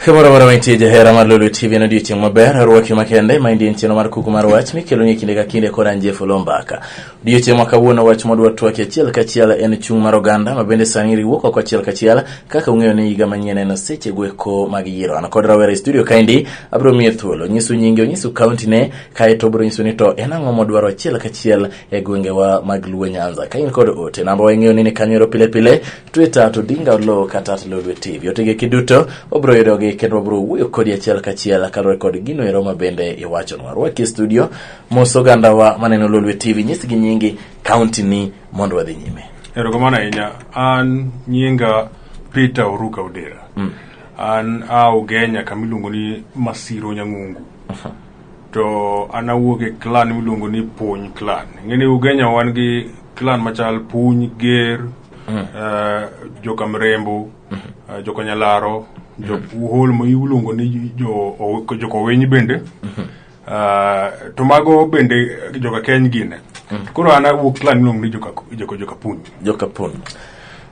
Kamoro amora mantie jahera mar Lolwe TV en odiochieng' maber, arwaki makende ma en chenro mar kuku mar wach mikelo ni kinde ka kinde kod an Jeff Olombaka. Odiochieng' ma kawuono wach mwadwa twaki achiel kachiel en chung' mar oganda ma bende sani riwuok oko achiel kachiel kaka ung'eyo ni higa manyien en seche goeko mag yiero. An kod rawera e studio kaendi abiro miye thuolo, nyisu nyinge, onyisu kaunti ne, kaeto obiro nyisu ni to en ang'o modwaro achiel kachiel e gwengewa mag Luo Nyanza. Ka in kod ote, namba wa ing'eyo ni ni kanyo ero pile pile, Twitter to Odinga Oloo kata at Lolwe TV. Otege kiduto wabiro yudogi kendo wabiro wuoyo kodi achiel kachiel kaluwore kod gino ero ma bende iwachonwa. Rwaki e studio, mos ogandawa maneno Lolwe TV, nyisgi nyingi, kaunti ni mondo wadhi nyime. Erokamano ahinya. An nyinga Peter Oruka Odera. An a Ugenya kama iluongo ni Masiro Nyang'ungu. To an awuok e clan miluongo ni Puny clan. Ing'e ni Ugenya wan gi clan machal Puny, Ger, joka Mrembo, joka Nyalaro, jo Uhol ma iluongo ni jo joka Owiny bende. To mago bende joka Keny gine. Koro an awuok clan miluongo ni joka joka joka Puny. Joka Puny.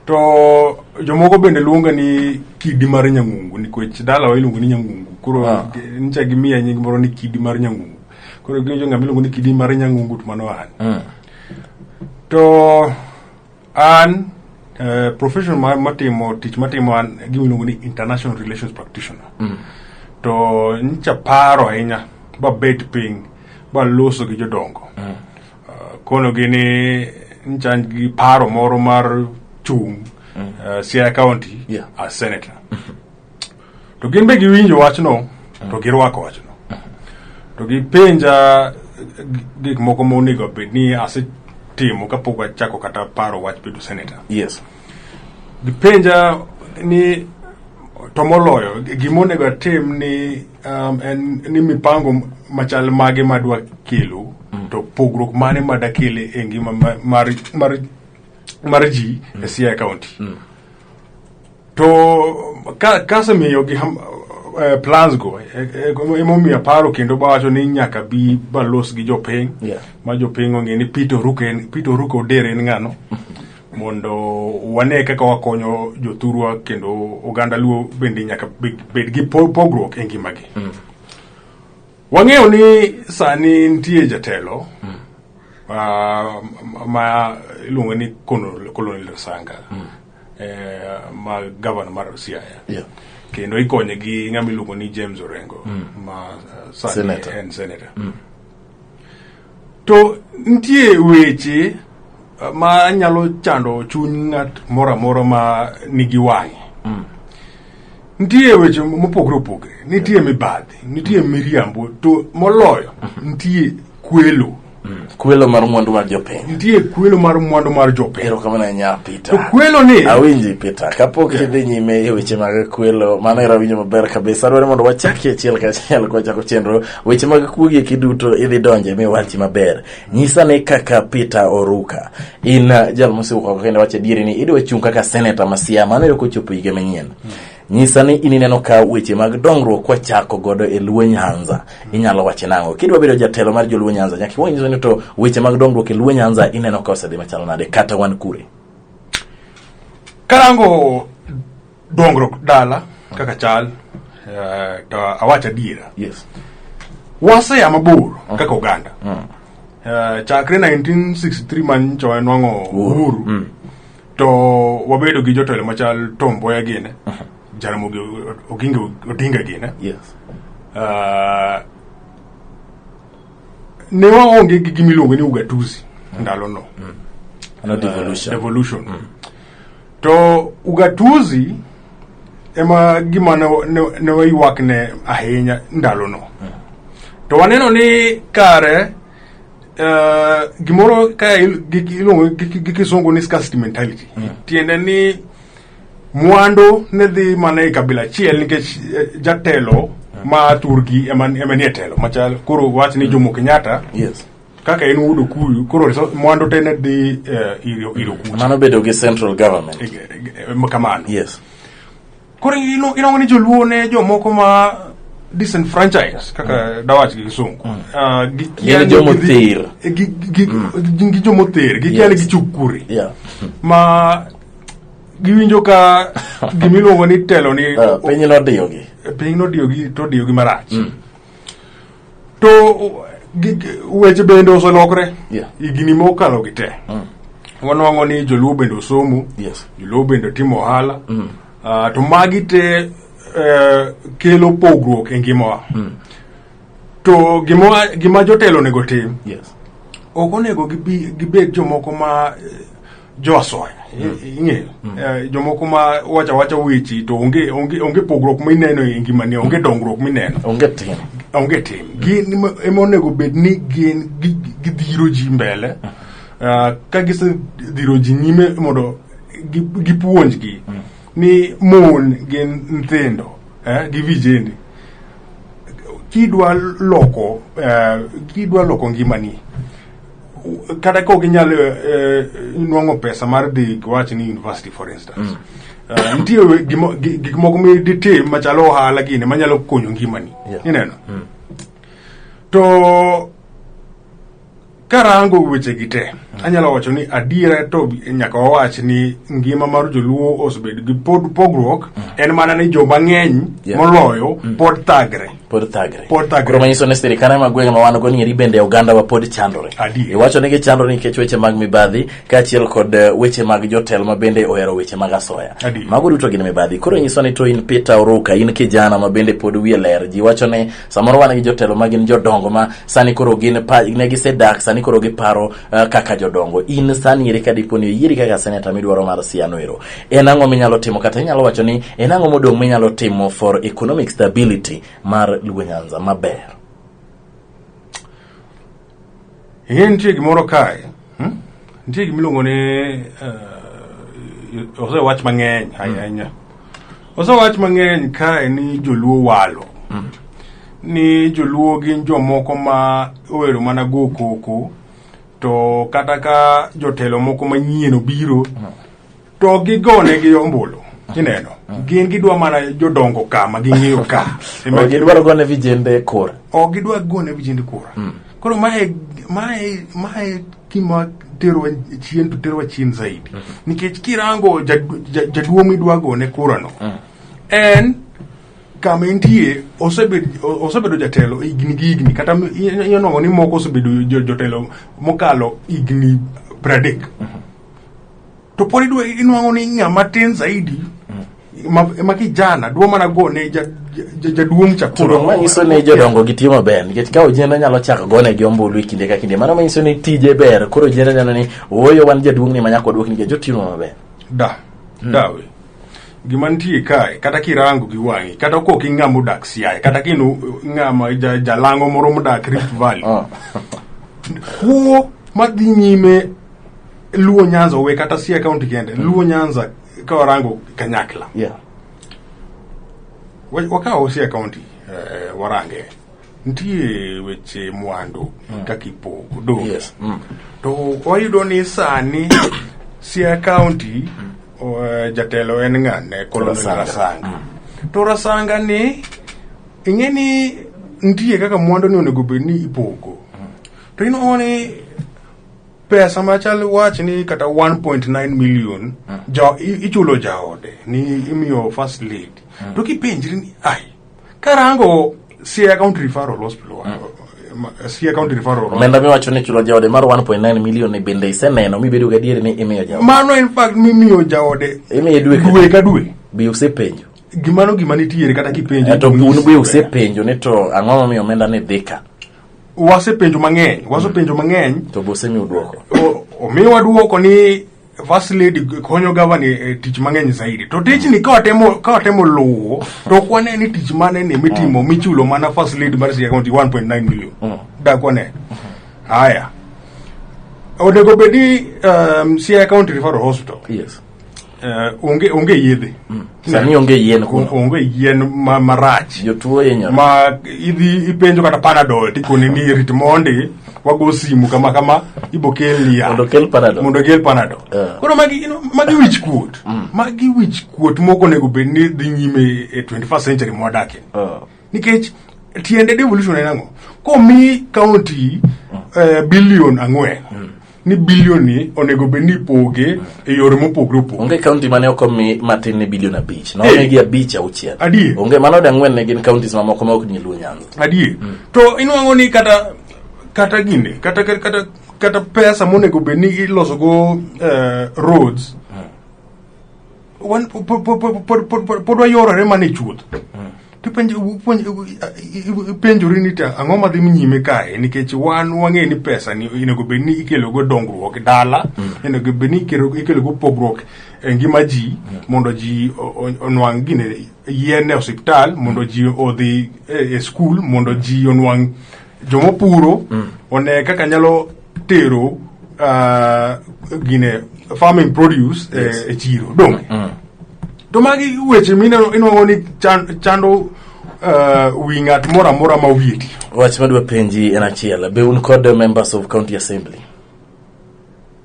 To jomoko bende luonga ni kidi mar Nyangungu nikech dalawa iluongo ni Nyangungu. Koro nyicha gimiya nying moro ni kidi mar Nyangungu. Koro giwinjo ng'ama iluongo ni kidi mar Nyangungu to mano an. To an profession ma matimo tich matimo an gima iluongo ni international relations practitioner. To nyicha paro ahinya babet piny baloso gi jodongo. Konogi ni nyicha an gi paro moro mar chung' Siaya County as senator. To gin be giwinjo wachno to girwako wachno. To gipenja gik moko ma onego bed ni asetimo kapok achako kata paro wach bedo senator. Gipenja ni to moloyo gima onego atim ni en ni mipango machal mage madwa kelo to pogruok mane madakel e ngima mar mar mar ji e Siaya County. To ka kasemiyo gi plans go emomiyo aparo kendo bawacho ni nyaka bi balos gi jopiny ma jopiny ong'e ni Peter Oruka en Peter Oruka Odera en ng'ano mondo wane kaka wakonyo jothurwa kendo oganda Luo bende nyaka bed gi pogruok e ngimagi. Wang'eyo ni sani nitie jatelo ma iluongo ni Colonel Rasanga ma gavana mar Siaya. Kendo ikonye gi ng'ama iluongo ni James Orengo ma sani Senator. en senator. To nitie weche ma nyalo chando chuny ng'at moro amora ma nigi wang'e. Nitie weche mopogore opogore. Nitie mibadhi, nitie miriambo, to moloyo nitie kwelo. Kwelo mar mwandu mar jopiny. Nitie kwelo mar mwandu mar jopiny. Erokamano ahinya Peter. To kwelo ni Awinji Peter, kapok idhi nyime e weche mag kwelo, mano ero awinjo maber kabisa. Adwaro mondo wachakie achiel kachiel kwachako chenro. Weche mag kuo gi eki duto idhi donje miwachi maber. Nyisa ni kaka Peter Oruka, in jal mosewuok oko kendo wacho adieri ni idwa chung' kaka seneta ma Siaya, mano ero kochopo higa manyien. Nyisa ni in ineno ka weche mag dongruok kwachako godo e Luo Nyanza inyalo wacho nang'o? Kidwa bedo jatelo mar joluo Nyanza nyaka iwinj ni to weche mag dongruok e Luo Nyanza ineno ka osedhi machalo nade kata wan kure? Karango dongruok dala kaka chal to awach adiera. Wasea mabor kaka oganda. Chakre 1963 man nyocha wanwang'o uhuru to wabedo gi jotelo machal Tom Mboya gine, Jaramogi Oginga Odinga gine. Ne waonge gi gima iluongo ni ugatuzi ndalono. Ano devolution. Devolution. To ugatuzi ema gima ne waywakne ahinya ndalono. To waneno ni kare gimoro ka iluongo gi kisungu ni scarcity mentality. Tiende ni mwandu ne dhi mana e kabila achiel nikech jatelo ma thurgi ema nie telo machal koro wach ni Jomo Kenyatta kaka en wuod Okuyu koro mwandu te ne dhi ir Okuyu. Mano bedo gi central government. Kamano. Koro inwang'o ni joluo ne jomoko ma disenfranchise kaka dawach gi kisungu. Gin jomothir. Gin gi jomothir, gikia ni gichuk kure. Ma Giwinjo ka gimiluongo ni telo ni Piny nodiyogi. Piny nodiyogi to odiyogi marach. To weche bende oselokre. Higni mokalo gi te. Wanwang'o ni joluo bende osomo. Joluo bende timo ohala. To magi te kelo pogruok e ngimawa. To gima jotelo onego tim. Ok onego gibed jomoko ma jo asoya. Ing'eyo. Jomoko ma wacho awacha weche to onge pogruok mineno e ngimani, onge dongruok mineno. Onge tim. Onge tim. Gin ema onego bed ni gin gidhiro ji mbele. Ka gisedhiro ji nyime mondo gipuonjgi ni mon gin nyithindo, gi vijende. Kidwa loko ngimani, kata ka ok inyal nwang'o pesa mar dhi wach ni university for instance. Nitie gik moko miditim machalo ohala gini manyalo konyo ngimani. Ineno? To karango weche gi te, anyalo wacho ni adiera to nyaka wawach ni ngima mar joluo osebedo gi pogruok, en mana ni joma ng'eny moloyo pod thagre. Pod thagre. Pod thagre. Koro manyiso ni sirkande mag gwenge ma wan go ni bende oganda wa pod chandore. Adier. Iwacho ni gichandore nikech weche mag mibadhi kaachiel kod weche mag jotelo ma bende ohero weche mag asoya. Adier. Mago duto gin mibadhi. Koro nyiso ni to in Peter Oruka, in kijana ma bende pod wiye ler. Ji wacho ni samoro wan gi jotelo ma gin jodongo ma sani koro gin ne gisedak, sani koro giparo kaka jodongo. In sani ere ka dipo ni oyieri kaka seneta midwaro mar Siaya ero. En ang'o minyalo timo kata inyalo wacho ni en ang'o modong' minyalo timo for economic stability mar Luo Nyanza maber? Ing'e nitie gimoro kae. Nitie gimiluongo ni osewach mang'eny ahinya. Osewach mang'eny kae ni joluo walo. Ni joluo gin jomoko ma ohero mana go koko to kata ka jotelo moko manyien obiro to gigonegi ombulu. Ineno? Gin gidwa mana jodongo ka ma ging'eyo ka. Ok gidwaro gone vijende kura. Ok gidwa gone vijende kura. Koro mae gima terowa chien to terowa chien zaidi. Nikech kirango jaduong' midwa gone kurano, en kama entie osebedo jatelo higni gi higni, kata inyalo ni moko osebedo jotelo mokalo higni 30. To pod inwang'o ni ng'ama tin zaidi ma kijana dwa mana gone jaduong' cha kura. To manyiso ni jodongo gi tiyo maber, nikech ka ojende nyalo chako gone gi ombulu e kinde ka kinde, mano manyiso ni tije ber. Koro ojende neno ni ooyo wan jaduong' ni ma nyaka waduok nikech otiyo maber. Dawe. Gima nitie kae, kata kirango gi wang'i, kata kok in ng'ama odak Siaya, kata ka in ng'ama jalang'o moro modak Rift Valley. Kuo madhi nyime Luo Nyanza owe kata Siaya County kende, Luo Nyanza ka warango kanyakla. Wakawo Siaya County, warange. Nitie weche mwandu kaka ipogo donge. To wayudo ni sani Siaya County jatelo en ng'ane? Colonel Rasanga. To Rasanga ni ing'e ni nitie kaka mwandu ni onego bed ni ipogo. To inwang'o ni pesa machal wach ni kata 1.9 million ichulo jaode ni imiyo first lady. To kipenjri ni ai karango Siaya County Referral Hospital, Siaya County Referral. Omenda miwacho ni chulo jaode mar 1.9 million ni bende iseneno mibedo gadier ni imiyo jaode? Mano in fact mimiyo jaode imiye dwe dwe ka dwe. Be usepenjo? Gimano gima nitiere kata kipenjo. To un be usepenjo ni to ang'o momiyo omenda ni dhi ka? Wasepenjo mang'eny, wasepenjo mang'eny. To be osemiyo duoko? Omiwa duoko ni First Lady konyo gavana e tich mang'eny zaidi. To tichni ka watemo luwo to ok wane ni tich mane ni mitimo michulo mana First Lady mar Siaya County 1.9 million. Dak wane. Haya. Onego bed ni Siaya County Referral Hospital. Onge yedhe. Sani onge yien kuno. Onge yien marach. Jotuo hinyore. Ma idhi ipenjo kata Panadol tikoni ni rit mondi wago simu kama kama ibo kel yath. Mondo okel Panadol. Mondo okel Panadol. Koro magi wich kuot. Magi wich kuot moko onego bed ni dhi nyime e 21st century mwadakie. Nikech tiende devolution en ang'o? Komi county billion 4. ni bilion ni onego bed ni ipoge e yore mopogore opogore. Onge county mane ok omi matin ne bilion 5. Nomigi 5 6. Adier. Onge mano de ang'wen ne gin counties mamoko ma ok ni Luo Nyanza. Adier. To inwang'o ni kata gine kata pesa monego bed ni iloso go roads wan pod wayorore mana e chuodho. To ipenjori ni to ang'o madhi nyime kae nikech wan wang'e ni pesa ni onego bed ni ikelo go dongruok e dala, onego bed ni ikelo go pogruok e ngima ji mondo ji onwang' gine yien e osiptal, mondo ji odhi e skul, mondo ji onwang' jomopuro one kaka nyalo tero gine farming produce e chiro donge. To magi weche mineno inwang'o ni chando wi ng'at moro amora ma wiye tiyo. Wach madwa penji en achiel. Be un kod members of county assembly?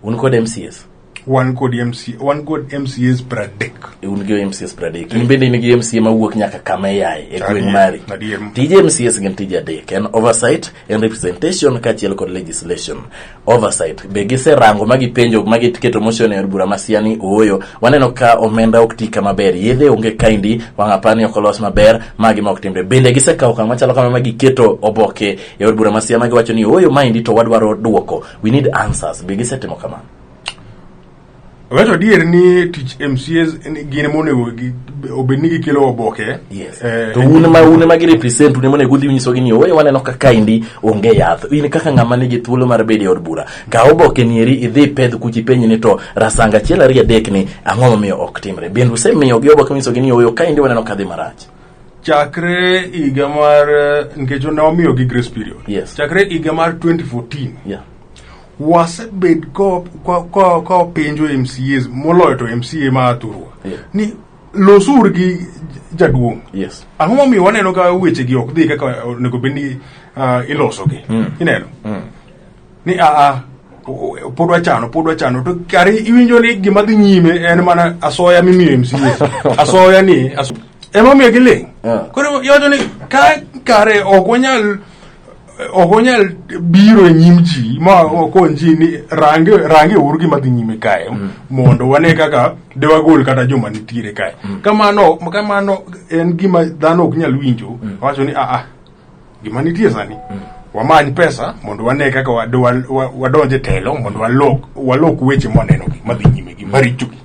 Un kod MCAs? Wan kod MC, wan kod MCAs 30. Un gi MCAs 30. In bende in gi MCA mawuok nyaka kama iyae e gweng' mari. Adier. Tije MCAs gin tije adek. En oversight, en representation kaachiel kod legislation. Oversight be giserango ma gipenjo ma giketo motion e od bura ma Siaya ni ooyo. Waneno ka omenda ok ti kama ber. Yedhe onge kaendi, wang' apani ok olos maber, magi ma ok timre. Bende gisekawo okang' machalo kama ma giketo oboke e od bura ma Siaya ma giwacho ni ooyo maendi to wadwaro duoko. We need answers. Be gisetimo kamano? Wacho adier ni tich MCAs gin monego obed ni gikelo oboke. Yes. To un ma gi represent un monego udhi unyisogi ni ooyo waneno ka kaendi onge yath. In kaka ng'ama nigi thuolo mar bedo e od bura, kaw oboke nieri idhi ipedh kucha ipenj ni to rasanga achiel ariyo adek ni ang'o momiyo ok timre. Bende usemiyogi oboke manyisogi ni ooyo kaendi waneno ka dhi marach. Chakre higa mar nikech ne wamiyogi grace period. Yes. Chakre higa mar 2014. Yeah. Wasebed ko penjo MCAs moloyo to MCA ma Thurwa. Yeah. Ni losur gi jaduong'. Yes. Ang'o momiyo waneno ka weche gi ok dhi kaka onego bed ni ilosogi? Ineno? Ni a pod wachano to kare iwinjo ni gima dhi nyime en mana asoya mimiyo MCAs. Asoya ni emomiyo giling'. Koro iwacho ni ka kare ok wanyal biro e nyim ji ma wakon ji ni range uru gima dhi nyime kae mondo wane kaka de wagol kata joma nitiere kae. Kamano en gima dhano ok nyal winjo. Wacho ni a gima nitie sani wamany pesa mondo wane kaka wadonj e telo mondo walok weche mwaneno gi madhi nyime gi maricho gi.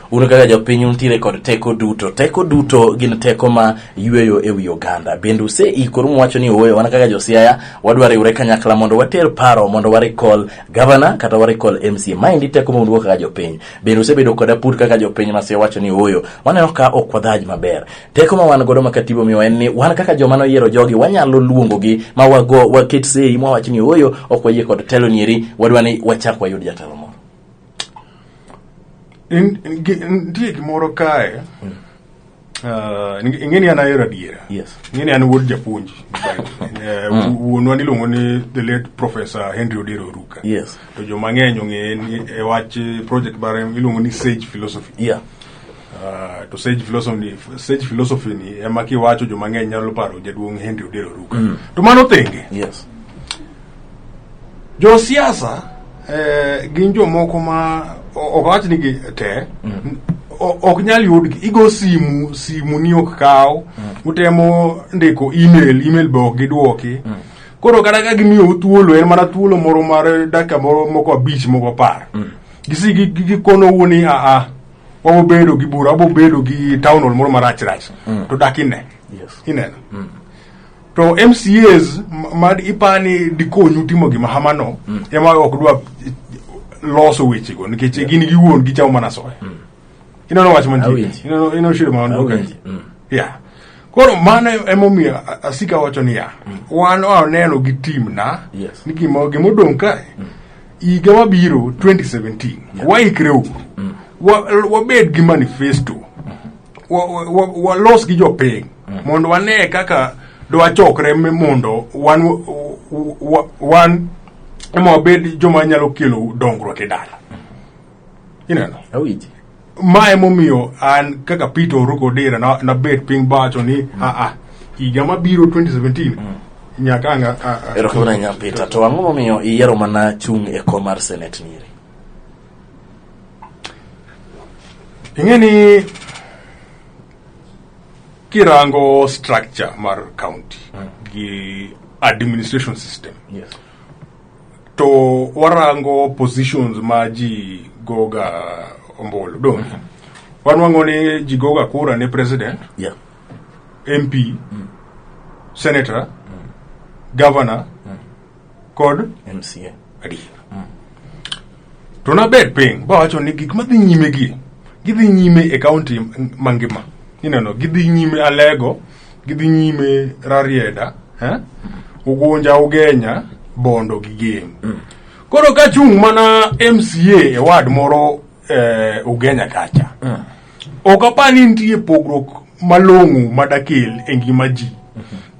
Un kaka jopiny untiere kod teko duto. Teko duto gin teko ma yweyo e wi oganda. Bende useikoru muwacho ni ooyo wan kaka jo-Siaya wadwa riwre kanyakla mondo water paro mondo wa recall governor kata wa recall MCA. Maendi teko ma un go kaka jopiny. Bende usebedo kod aput kaka jopiny ma Siaya wacho ni ooyo waneno ka ok wadhaj maber. Teko ma wan godo ma katiba omiyowa en ni wan kaka joma noyiero jogi wanyalo luongogi ma wago waket sei mwawach ni ooyo ok wayie kod telo nieri wadwa ni wachak wayud jatelo moro. Nitie gimoro kae. Ing'e ni an ahero adiera. Yes. Ing'e ni an wuod japuonj. Wuonwa niluongo ni the late Professor Henry Odero Oruka. Yes. To joma ng'eny ong'eye ni e wach project mare iluongo ni Sage Philosophy. Yeah. To Sage Philosophy ni ema kiwacho joma ng'eny nyalo paro jaduong' Henry Odero Oruka. To mano thenge. Yes. Josiasa gin jomoko ma ok awach ni gi te ok nyal yudgi. Igo simu ni ok kaw. Utemo ndiko email be ok gidwoki. Koro kata ka gimiyou thuolo en mana thuolo moro mar dakika moro moko 5 moko 10. Gisi gikonou ni a wabobedo gi bura, wabobedo gi town hall moro marach rach. To dak ine. Yes. Ineno. To MCAs ma ipani dikonyu timo gima hamano ema ok dwa loso wechego nikech gin giwuon gichamo mana soya. Ineno wach mantie. Ineno shida ma wan go kae. Yeah. Koro mano emomiyo asika wacho niya, wan waneno gi team na Yes. ni gima odong' kae higa mabiro 2017 waikre uru. Wabed gi manifesto. Walos gi jopiny mondo wane kaka dwachokre mondo wan ema wabed joma nyalo kelo dongruok e dala. Ineno? Awinji. Ma emomiyo an kaka Peter Oruko Odera nabet piny bawacho ni a higa mabiro 2017 Nyaka ang' Erokamano ahinya Peter. To ang'o momiyo iyiero mana chung' e kom mar Senate nieri? Ing'e ni kirango structure mar county gi administration system to warango positions ma ji goga ombulu donge wanwang'o ni ji goga kura ne president MP senator governor kod MCA. Adier. To nabet piny bawacho ni gik madhi nyime gi gidhi nyime e kaunti mangima. Ineno gidhi nyime Alego, gidhi nyime Rarieda, eh? Ugunja, Ugenya, Bondo gi Gem. Koro kachung' mana MCA e ward moro Ugenya kacha. Ok apar ni nitie pogruok malong'o madakel e ngima ji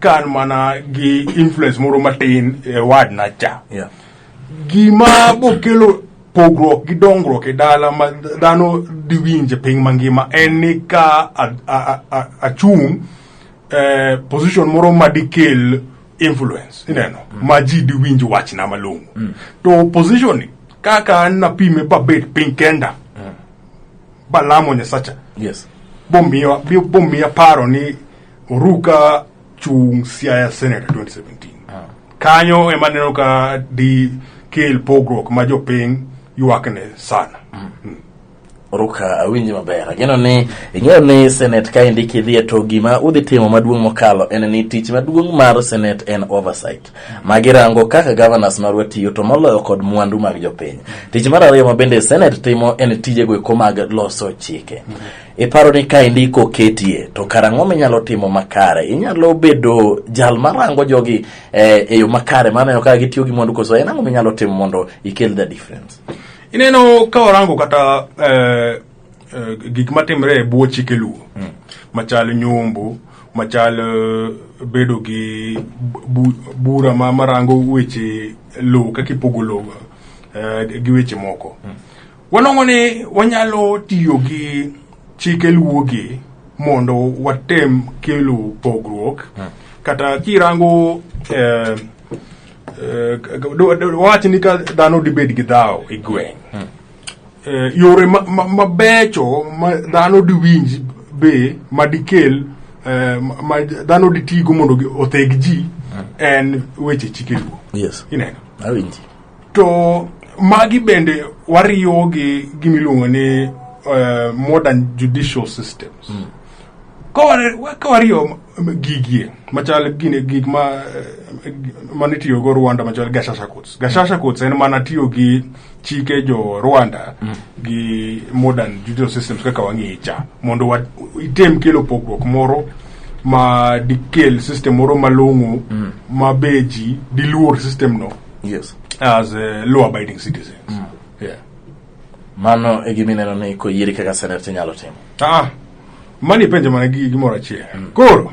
ka an mana gi influence moro matin e ward na cha. Gima bokelo pogruok gi dongruok e dala ma dhano diwinj e piny mangima en ni ka achung' position moro ma dikel influence ineno ma ji diwinj wachna malong'o to position ni kaka an napime babet piny kenda balamo Nyasacha bomiya paro ni Oruka chung Siaya Senator 2017 kanyo ema neno ka di kel pogruok ma jopiny ywakne sana. Oruka, awinji maber. Ageno ni ing'eyo ni Senate kaendi kidhiye to gima udhi timo maduong' mokalo en ni tich maduong' mar Senate en oversight. Magirango kaka governors marwa tiyo to moloyo kod mwandu mag jopiny. Tich mar ariyo ma bende Senate timo en tijego eko mag loso chike. Iparo ni kaendi koketie to karang'o minyalo timo makare? Inyalo bedo jal marango jogi e yo makare maneno kaka gitiyo gi mwandu koso en ang'o minyalo timo mondo ikel the difference? Ineno ka warango kata gik matimre e bwo chike Luo machal nyombo, machal bedo gi bura ma marango weche lowo kaka ipogo lowo gi weche moko. Wanwang'o ni wanyalo tiyo gi chike Luo gi mondo watem kelo pogruok kata kirango wawach ni ka dhano dibed gi dhawo e gweng' yore mabecho ma dhano diwinj be ma dikel ma dhano ditigo mondo otheg ji en weche chike Luo. Ineno? Awinji. To magi bende wariwo gi gimiluongo ni modern judicial systems. Ka wariwo gigie machal gine gik ma manitiyogo Rwanda machal Gashasha Courts. Gashasha Courts en mana tiyo gi chike jo Rwanda gi modern judicial systems kaka wang'eye cha mondo item kelo pogruok moro ma dikel system moro malong'o ma be ji diluor system no as law abiding citizens. Mano e gima ineno ni koyieri kaka senator inyalo timo. Mani ipenjo mana gi gimoro achiel. Koro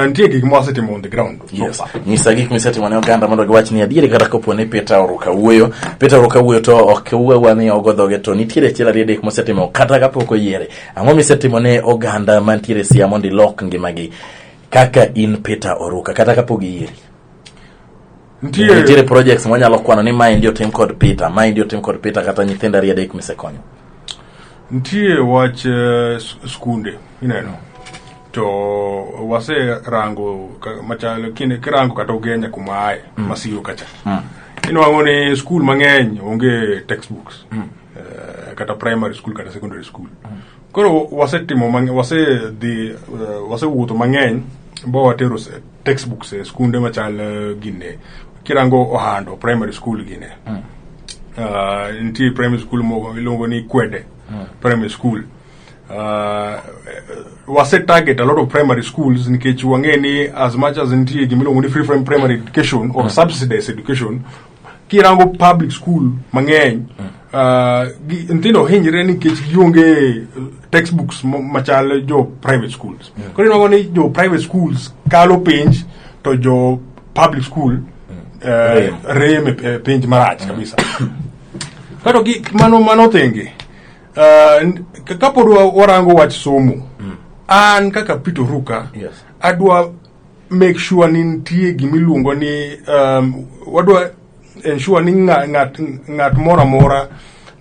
nitie gik ma wasetimo on the ground so far. Nyisa gik misetimo ne oganda mondo giwach ni adieri kata kopo ni Peter Oruka wuoyo. Peter Oruka wuoyo to ok wuowa ni ogo dhoge to nitiere achiel ariyo adek mosetimo kata kapok oyiere. Ang'o misetimo ne oganda mantiere Siaya mondo ilok ngimagi kaka in Peter Oruka kata kapok giyieri? Nitiere projects mwanyalo kwano ni maendi otim kod Peter, maendi otim kod Peter kata nyithindo ariyo adek misekonyo. Nitie wach skunde ineno to waserango machal kine kirango kata Ugenya kuma aye Masiro kacha inwang'o ni skul mang'eny onge textbooks kata primary school kata secondary school. Koro wasetimo wasedhi wasewuotho mang'eny ba watero textbooks e skunde machal gine kirango Ohando primary school gine nitie primary school moko iluongo ni Kwede primary school. Wase target a lot of primary schools nikech wang'e ni as much as nitie gimiluongo ni free from primary education or subsidized education, kirango public school mang'eny nyithindo hinyre nikech gionge textbooks machal jo private schools. Koro inwang'o ni jo private schools kalo penj to jo public school rem e penj marach kabisa. Kato gi mano thenge kapod warango wach somo, an kaka Peter Oruka adwa make sure ni nitie gimiluongo ni wadwa ensure ni ng'at moro amora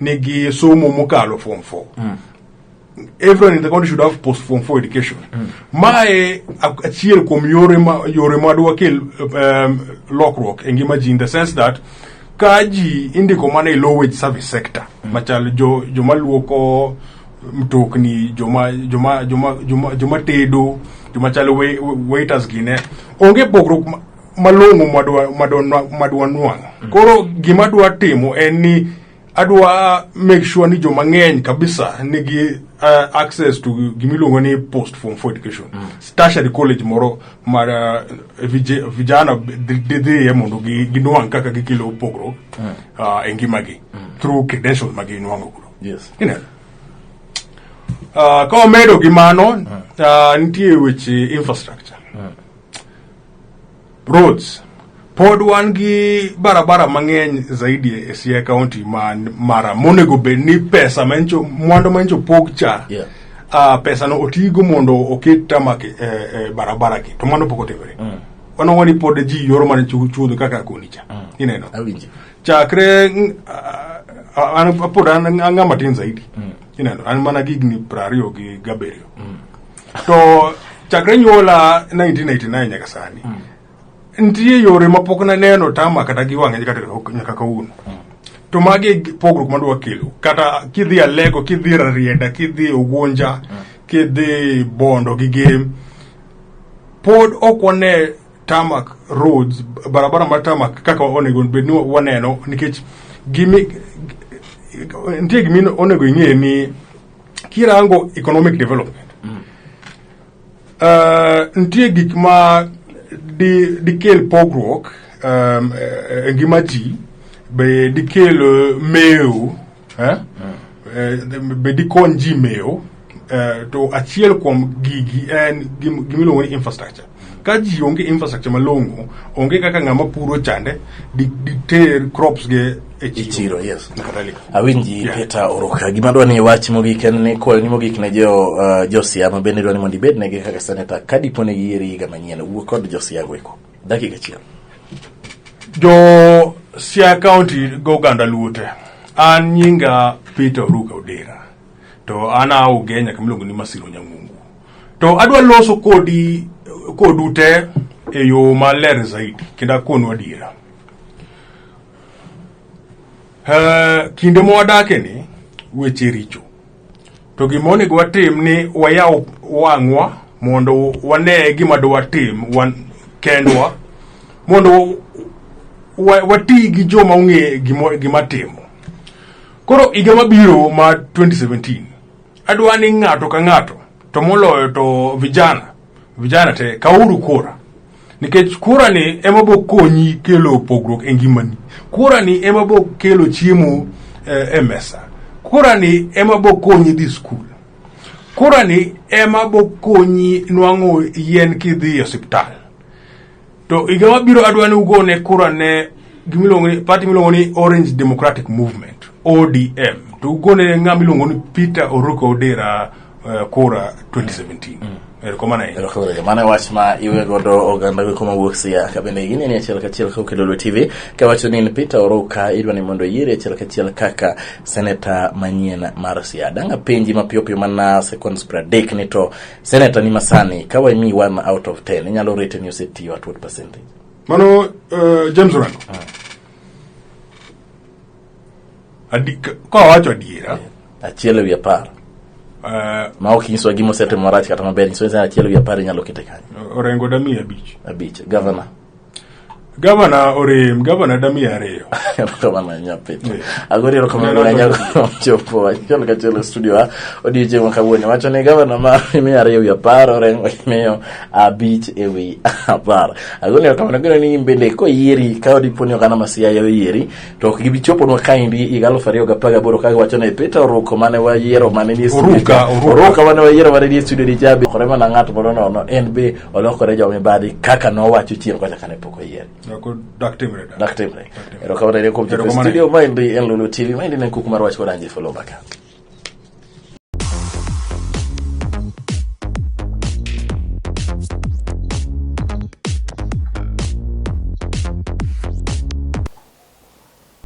nigi somo mokalo form 4. Everyone in the country should have post form 4 education. Mae achiel kuom yore ma dwa kel lokruok e ngima ji, in the sense that ka ji indiko mana e low wage service sector, machal joma luoko mtokni, joma tedo, joma chalo waiters gine, onge pogruok malong'o madwa nwang'o. Koro gima dwa timo en ni adwa make sure ni joma ng'eny kabisa nigi access to gimiluongo ni post form 4 education, tertiary college moro mar vijana dhiye mondo ginwang' kaka gikelo pogruok e ngimagi through credentials ma ginwang'o kuro. Ineno, ka wamedo gi mano, nitie weche infrastructure, roads. Pod wan gi barabara mang'eny zaidi e Siaya County man mara monego bed ni pesa mancho mwandu mancho pog cha, pesa no otigo mondo oket tarmac e barabara gi, to mano pok otimore. Wanwang'o ni pod ji yoro mana chuodho kaka koni cha, ineno. Awinji. Chakre an pod an ng'ama tin zaidi, ineno, an mana gi higni 27, to chakre nyuola 1999 nyaka sani, nitie yore ma pok naneno tarmac kata gi wang'e kata nyaka kawuono. To magi e pogruok madwa kelo. Kata kidhi Alego, kidhi Rarieda, kidhi Ugunja, kidhi Bondo gi Gem, pod ok wane tarmac roads, barabara mar tarmac kaka onego bed ni waneno, nikech nitie gimi onego ing'e ni kirango economic development, nitie gik ma dikel pogruok e ngima ji, be dikel mewo, eh? Be dikony ji mewo, to achiel kuom gigi en gimiluongo ni infrastructure. Ka ji onge infrastructure malong'o, onge kaka ng'ama puro chande diter crops ge e E chiro. Chiro, yes. Na kadhalika. Awinji. Peter Oruka, gima dwa ni wach mogik en ni kwayo ni mogik ne jo Siaya ma bende dwa ni mondo ibed negi kaka seneta ka dipo ne giyieri higa manyien. Wuo kod jo Siaya go eko. Dakika achiel. Jo Siaya County go oganda Luo te. An nyinga Peter Oruka Odera. To an a Ugenya kama iluongo ni Masiro Nyangungu. To adwa loso kodi kodu te e yo maler zaidi kendo akonu adiera. Kinde ma wadake ni weche richo. To gima onego watim ni wayaw wang'wa mondo wane gima dwatim wan kendwa, mondo wati gi joma ong'e gima timo. Koro higa mabiro ma 2017, adwa ni ng'ato ka ng'ato, to moloyo to vijana te, kawuru kura. Nikech kura ni ema bo konyi kelo pogruok e ngimani. Kura ni ema bo kelo chiemo e mesa. Kura ni ema bo konyi dhi skul. Kura ni ema bo konyi nwang'o yien kidhi e osiptal. To higa mabiro adwa ni ugone kura ne gimiluongo ni party miluongo ni Orange Democratic Movement, ODM. To ugone ng'ama iluongo ni Peter Oruka Odera kura 2017. Erokamano ahinya. Erokamano. Mano e wach ma iwe godo oganda go kuma wuok Siaya. Ka bende gineni achiel kachiel ka Lolwe TV kawacho ni in Peter Oruka idwa ni mondo oyieri achiel kachiel kaka seneta manyien mar Siaya. Dang' apenji mapiyo piyo mana seconds 30 ni to seneta ni masani ka wamiyi 1 out of 10 inyalo rate ni osetiyo at what percentage? Mano James Orengo. Ka wawacho adiera, 1 ewi 10. Ma ok nyiswa gima osetimo marach kata maber, nyiswa ni 1 ewi 10 inyalo kete kanyo. Orengo damiye 5. 5. Governor. Gavana orem, gavana damiye 2. Erokamano ahinya, Peter. Yeah. Agori erokamano ahinya kuom chopo achiel kachiel e studio wa odiochieng' ma kawuono. Wacho ni gavana ma imiyo 2 ewi 10, Orengo imiyo 5 ewi 10. Agoni erokamano geno ni in bende koyieri ka dipo ni oganda ma Siaya oyieri to ok gibi choponwa kaendi higa 2018 ka giwacho ni Peter Oruko mane wayiero mane nie studio Oruka, cha. Oruka. Oruka mane wayiero mane nie studio ni cha be lokore mana ng'at moro nono, en be olokore jomibadhi kaka nowacho chien kocha kane pok oyiere. Ok dak timre da. Dak timre. Erokamano ahinya kuom chopo e Erokamano. studio. Maendi en Lulu TV, maendi ne en kuku mar wach kod Anji Folombaka.